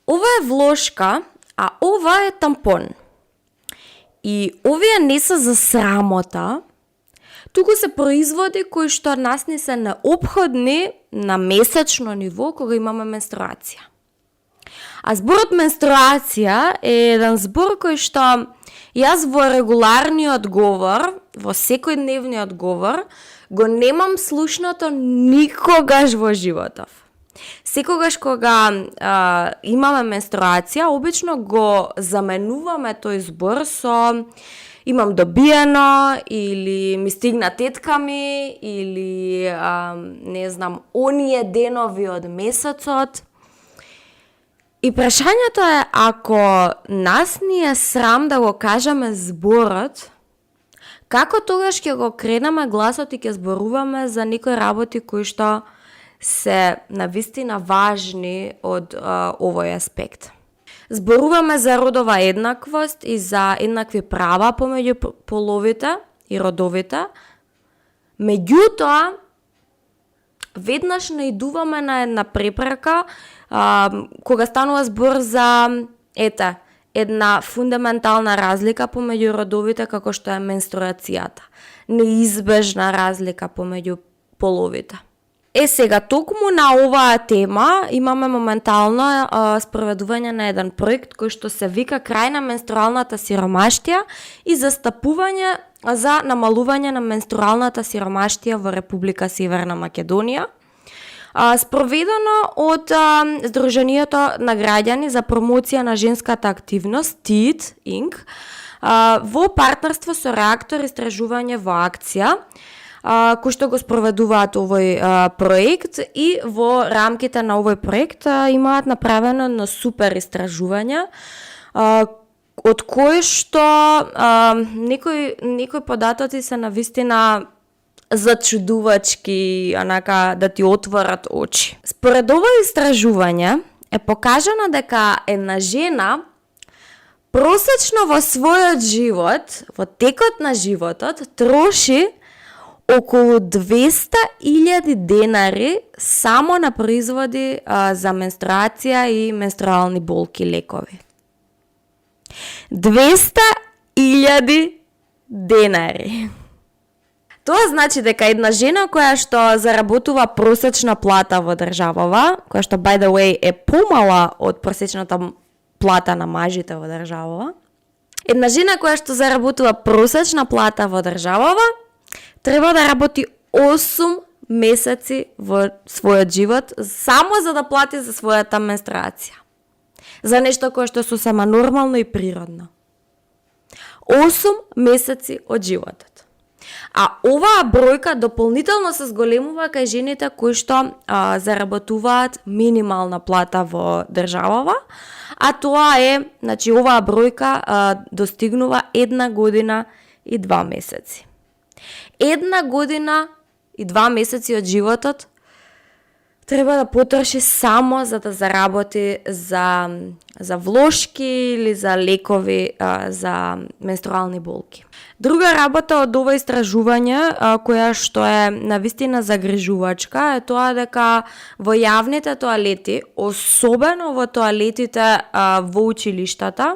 Ова е влошка, а ова е тампон. И овие не се за срамота, туку се производи кои што нас не се неопходни на месечно ниво кога имаме менструација. А зборот менструација е еден збор кој што јас во регуларниот говор, во секојдневниот говор, го немам слушнато никогаш во животов. Секогаш кога имаме менструација, обично го заменуваме тој збор со имам добиено, или ми стигна тетка ми, или не знам, оние денови од месецот. И прашањето е, ако нас ни е срам да го кажеме зборот, како тогаш ќе го кренеме гласот и ќе зборуваме за некои работи кои што се навистина важни од овој аспект. Зборуваме за родова еднаквост и за еднакви права помеѓу половите и родовите. Меѓутоа, веднаш наидуваме на една препрака кога станува збор за една фундаментална разлика помеѓу родовите како што е менструацијата. Неизбежна разлика помеѓу половите. Сега, токму на оваа тема имаме моментално спроведување на еден проект кој што се вика Крај на менструалната сиромаштија и застапување за намалување на менструалната сиромаштија во Република Северна Македонија. Спроведено од Сдруженијето на граѓани за промоција на женската активност TEED Inc. Во партнерство со Реактор истражување во акција, кој што го спроведуваат овој проект, и во рамките на овој проект имаат направено на супер истражување, од кои што некои податоци се навистина зачудувачки, онака да ти отворат очи. Според ова истражување е покажано дека една жена просечно во својот живот, во текот на животот, троши околу 200.000 денари само на производи за менструација и менструални болки лекови. 200.000 денари. Тоа значи дека една жена која што заработува просечна плата во државава, која што by the way е помала од просечната плата на мажите во државава, една жена која што заработува просечна плата во државава, треба да работи 8 месеци во својот живот само за да плати за својата менструација. За нешто кое што е сосема нормално и природно. 8 месеци од животот. А оваа бројка дополнително се зголемува кај жените кои што заработуваат минимална плата во државава, а тоа е, значи оваа бројка достигнува 1 година и 2 месеци. 1 година и 2 месеци од животот треба да потроши само за да заработи за влошки или за лекови за менструални болки. Друга работа од ова истражување, која што е навистина загрижувачка, е тоа дека во јавните тоалети, особено во тоалетите во училиштата,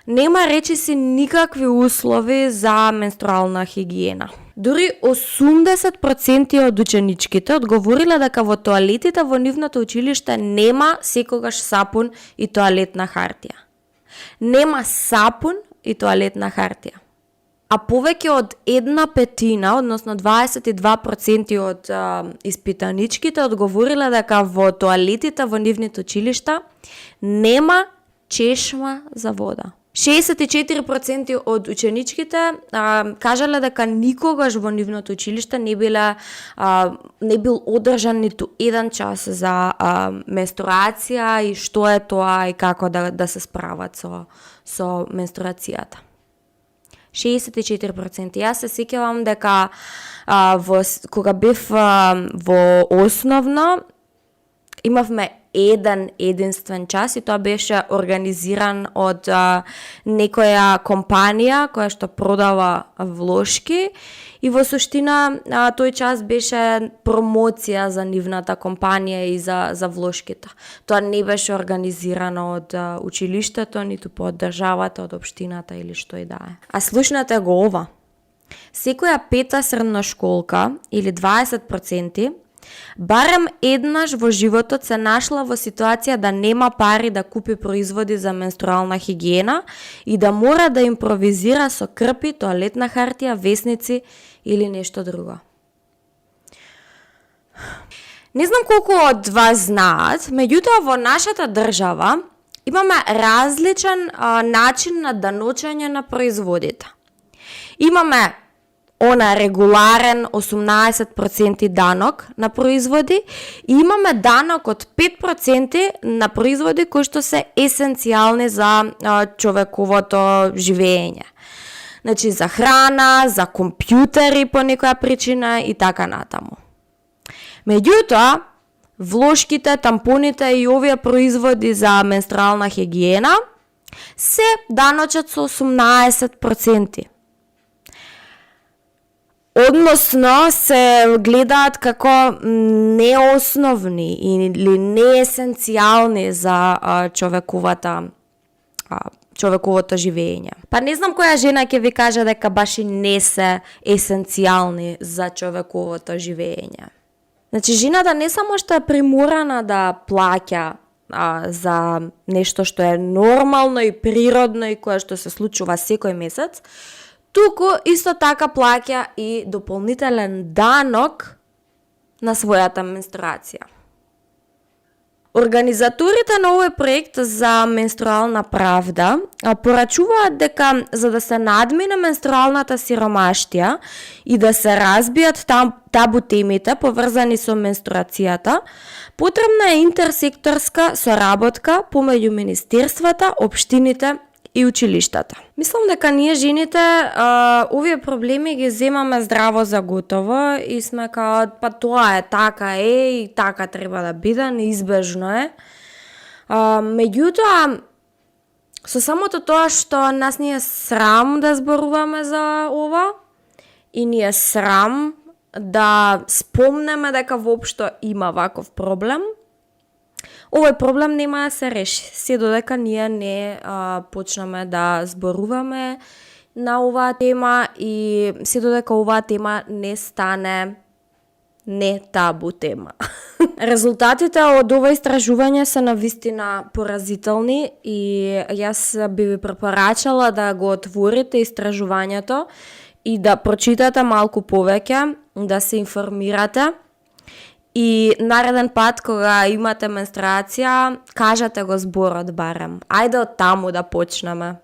нема речиси никакви услови за менструална хигиена. Дури 80% од ученичките одговориле дека во тоалетите во нивното училиште нема секогаш сапун и тоалетна хартија. Нема сапун и тоалетна хартија. А повеќе од 1/5, односно 22% од испитаничките одговориле дека во тоалетите во нивните училишта нема чешма за вода. 64% од ученичките кажале дека никогаш во нивното училиште не бил одржан ниту 1 час за менструација и што е тоа и како да се справат со менструацијата. 64%. Јас се сеќавам дека кога бев во основно, имавме еден единствен час и тоа беше организиран од некоја компанија која што продава влошки и во суштина тој час беше промоција за нивната компанија и за влошките. Тоа не беше организирано од училиштето, ниту по државата, од општината или што и да е. А слушнете го ова. Секоја пета средношколка или 20% барем еднаш во животот се нашла во ситуација да нема пари да купи производи за менструална хигиена и да мора да импровизира со крпи, тоалетна хартија, весници или нешто друго. Не знам колку од вас знаат, меѓутоа во нашата држава имаме различен начин на даночење на производите. Имаме она регуларен 18% данок на производи и имаме данок од 5% на производи кои што се есенцијални за човековото живење. Значи за храна, за компјутери по некоја причина и така натаму. Меѓутоа, влошките, тампоните и овие производи за менструална хигиена се даночат со 18%. Односно се гледаат како неосновни или неесенцијални за човековото живење. Па не знам која жена ќе ви каже дека баш и не се есенцијални за човековото живење. Значи, жената не само што е приморана да плаќа за нешто што е нормално и природно и кое што се случува секој месец, туку исто така плаќа и дополнителен данок на својата менструација. Организаторите на овој проект за менструална правда порачуваат дека за да се надмине менструалната сиромаштија и да се разбијат табу темите поврзани со менструацијата, потребна е интерсекторска соработка помеѓу министерствата, општините и училиштата. Мислам дека ние жените овие проблеми ги земаме здраво за готово и сме као па тоа е, така е и така треба да биде, неизбежно е. Меѓутоа, со самото тоа што нас ни е срам да зборуваме за ова и ни е срам да спомнеме дека воопшто има ваков проблем, овој проблем нема да се реши, се додека ние не почнеме да зборуваме на оваа тема и се додека оваа тема не стане не табу тема. Резултатите од ова истражување се навистина поразителни и јас би ви препорачала да го отворите истражувањето и да прочитате малку повеќе, да се информирате. И нареден пат кога имате менструација, кажете го зборот барем. Ајде од таму да почнеме.